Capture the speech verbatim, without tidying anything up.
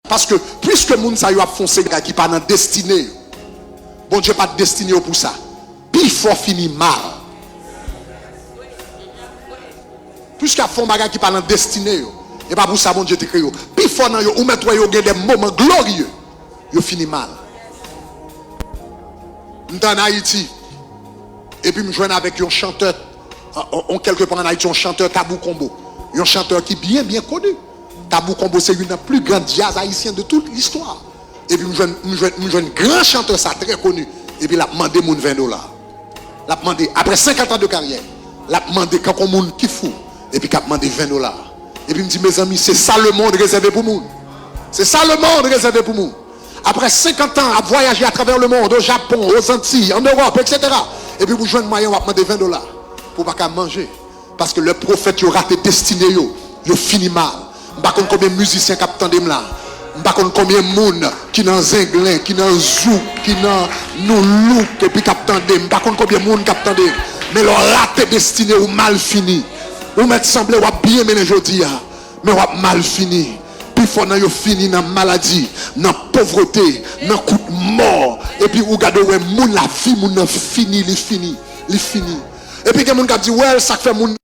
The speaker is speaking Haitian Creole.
Paske, piske moun sa yo ap fè yon seri bagay ki pa nan destine yo, Bondye pa t destine yo pou sa. Pifò fini mal. Piske ap fè yon bagay ki pa nan destine yo, e pa pou sa Bondye te kreye yo. Pifò nan yo, ou mèt wè yo gen de moman glorye, yo fini mal. M t ann Ayiti, epi m jwenn avèk yon chantè, on, on, kèlke pa ann Ayiti, yon chantè Tabou Combo. Yon chantè ki byen, byen koni. Tabou Combo se youn nan pli gran djaz ayisyen de tout listwa. Epi m jwenn, m jwenn, m jwenn gran chantè sa trè koni. Epi l ap mande moun ven dola. L ap mande, apre senkant an de karyè, l ap mande kankou moun ki fou. Epi k ap mande ven dola. Epi m di, mezanmi, se sa lemonn rezève pou moun. Se sa lemonn rezève pou moun. Apre senkant an ap vwayaje atravè lemonn, o Japon, o Zantiy, an Ewòp, etsetera. Epi pou jwenn mwayen w ap mande ven dola pou w pa ka manje. Paske lè pwofèt yo rate destine yo, yo fini mal. M pa konn konbyen mizisyen k ap tande m la. M pa konn konbyen moun ki nan zenglen, ki nan zouk, ki nan noulouk, epi k ap tande m. M pa konn konbyen moun k ap tande m. Men lè w rate destine, ou mal fini. Ou mèt sanble w ap byen mennen jodi a, men w ap mal fini. Pifò nan yo fini nan maladi, nan povrete, nan kout mò. Epi ou gade, ou wè moun, lavi moun nan fini, li fini, li fini. Epi gen moun k ap di, wè, sa k fè moun